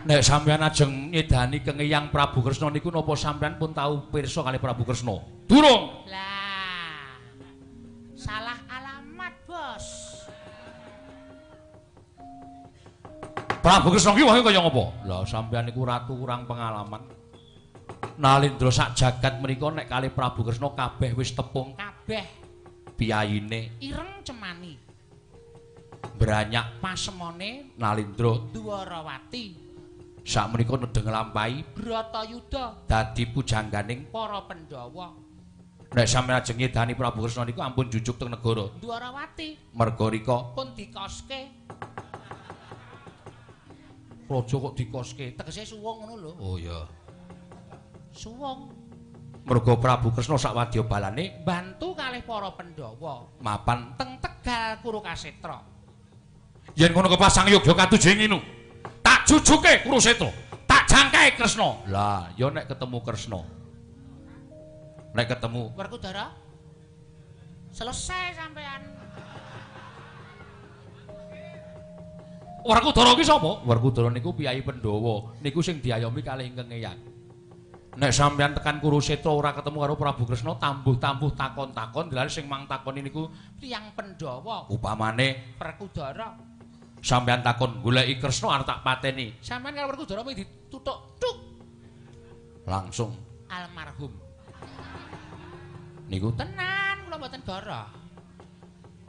Nek sampeyan ajeng nyedani Kang Eyang Prabu Kresna niku napa sampeyan pun tau pirsa kalih Prabu Kresna? Durung. Lah. Salah alamat, Bos. Prabu Kresna ki wonge kaya ngapa? Lah sampeyan niku ratu kurang pengalaman. Nalindra sak jagat mriku nek kalih Prabu Kresna kabeh wis tepung kabeh. Piyayine ireng cemani. Branyak pasemone Nalindra Dwarawati. Sakmenika nedheng nglampahi Bratayuda dadi pujangganing para Pandhawa. Nek sampeyan ajeng nyedani Prabu Kresna niku ampun jujuk teng negara Dwarawati. Merga rika pun dikoske. Raja kok dikoske? Tegese suwung ngono lho. Oh iya. Suwung. Merga Prabu Kresna sak wadya balane bantu kalih para Pandhawa mapan teng Tegal Kurukasetra. Yen ngono kepasang yoga katuju nginu. Tak jujuke Kurusetra, tak jangkae Kresna. Lah, ya nek ketemu Kresna. Nek ketemu Werkudara selesai sampean. Werkudara ki sapa? Werkudara niku piyayi Pandhawa, niku sing diayomi kalih ingkang Eyang. Nek sampeyan tekan Kurusetra ora ketemu karo Prabu Kresna, tambuh-tambuh takon-takon, lha sing mang takoni niku tiyang Pandhawa. Upamane Werkudara. Sampeyan takon goleki Kresna arep tak pateni. Sampeyan karo Werkudara mung ditutuk tuk. Langsung almarhum. Niku tenan kula mboten goro.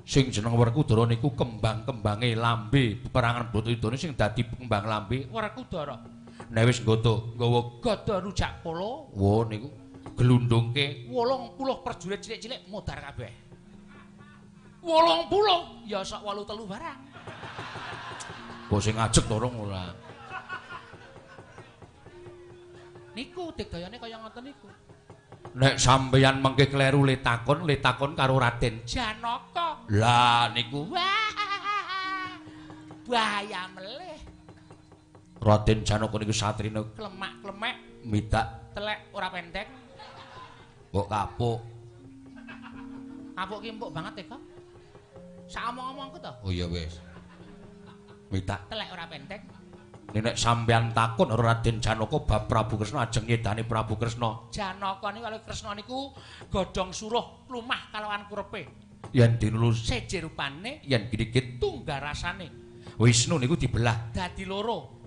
Sing jeneng Werkudara niku kembang-kembange lambe peperangan Bratayuda sing dadi kembang lambe Werkudara. Nek wis nggodo nggawa gada rujak polo, wo niku glundungke 80 prajurit cilik-cilik modar kabeh. 80 ya sok 83 barang. Kok sing ngajeg lorong ora. Niku digdayane kaya ngoten niku. Nek sampeyan mengke kleru le takon karo Raden Janaka. Lah niku wah. Bahaya melih. Raden Janaka niku satrine klemak-klemek, midak telek ora pendek. Mbok kapuk. Kapuk ki empuk banget e, Kok. Sak omong-omongku to. Oh iya wis. Midak telek ora pendek. Nek sampeyan takon karo Raden Janaka bab Prabu Kresna ajeng nyedani Prabu Kresna. Janaka niku kalih Kresna niku godhong suruh lumah kalawan kurepe. Yen dinulus seje rupane, yen gigit tunggal rasane. Wisnu niku dibelah dadi loro.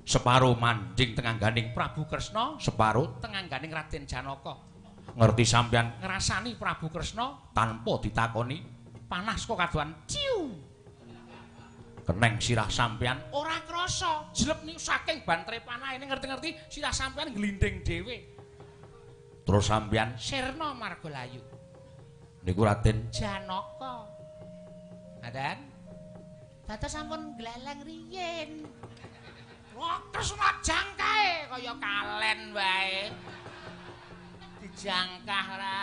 Separo manjing tengangganing Prabu Kresna, separo tengangganing Raden Janaka. Ngerti sampeyan ngrasani Prabu Kresna tanpa ditakoni panas kok kadoan ciu. Keneng sirah sampeyan ora krasa, jleb niku saking bantere panah ini ngerti-ngerti sirah sampeyan glinding dhewe. Terus sampeyan sirna margalayu. Niku Raden Janaka. Ngaten? Dados sampun gleleng riyin. Wah, Kresna jangkae kaya kalen wae. Dijangkah ora.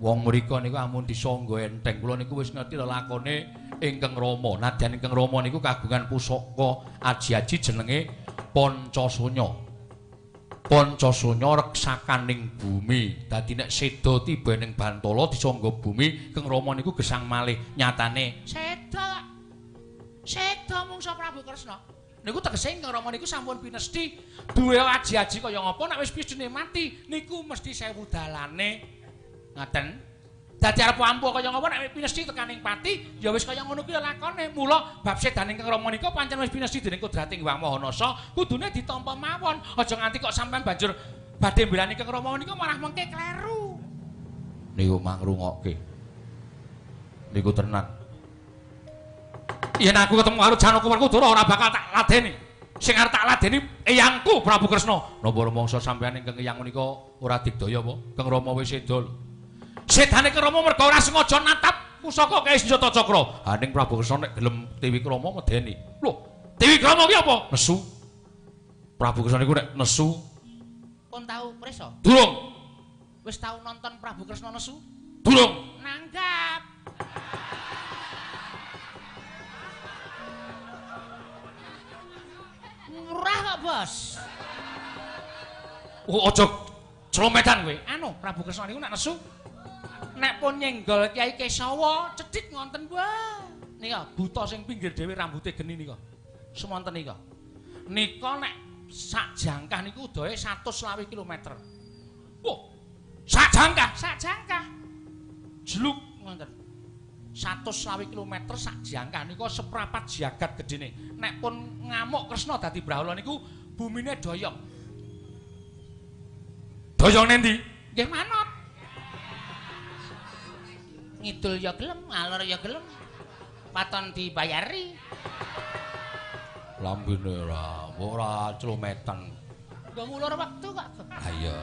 Wong mriko niku amun disangga enteng. Kula niku wis ngerti lelakone ingkang Rama. Nadyan ingkang Rama niku kagungan pusaka aji-aji jenenge Pancasunya. Pancasunya reksakaning bumi. Dadi nek seda tiba ning Bantala disangga bumi, Kang Rama niku gesang malih. Nyatane seda. Seda mungsa Prabu Kresna. Niku tegese ingkang Rama niku sampun pinesti duwe aji-aji kaya ngapa nek wis pistine mati niku mesti sewu dalane. Ngaten. Dadi arep ampuh kaya ngapa nek pinesti tekaning pati ya wis kaya ngono kuwi lakone. Mula bab sedane ingkang Rama nika pancen wis pinesti dening kodrating Hyang Maha Nasa, kudune ditampa mawon. Aja nganti kok sampean banjur badhe mbelani ingkang Rama nika malah mengke kleru. Niku mangrungokke. Niku tenan. Yen aku ketemu karo Janaka Werkudara ora bakal tak ladeni. Sing arep tak ladeni eyangku Prabu Kresna. Napa rumangsa sampeyan ingkang eyang menika ora digdaya apa? Kang Rama wis seda. Sedane Kang Rama merga ora sengaja natap pusaka kae senjata cakra. Ha ning Prabu Kresna nek gelem Tiwikrama medeni. Lho, Tiwikrama ki apa? Nesu. Prabu Kresna niku nek nesu pun tau prisa? Durung. Wis tau nonton Prabu Kresna nesu? Durung. Nanggap. Murah kok, Bos. Oh, aja clometan kowe. Anu, Prabu Kresna niku nek nesu nek pun nyenggol Kyai Kesawa cedhit ngonten wae. Nika buta sing pinggir dhewe rambute geni nika. Semonten nika. Nika nek sak jangkah niku udahe 120 kilometer. Wah, sak jangkah, sak jangkah. Jeluk ngoten. 120 kilometer sak jangkah niku seprapat jagat gedene. Nek pun ngamuk Kresna dadi Brahala niku bumine doyong. Doyong nendi? Nggih manut. Ngidul ya gelem, ngalor ya gelem. Waton dibayari. Lambene ora, ora clometan. Nggo ngulur wektu kok. Ha iya.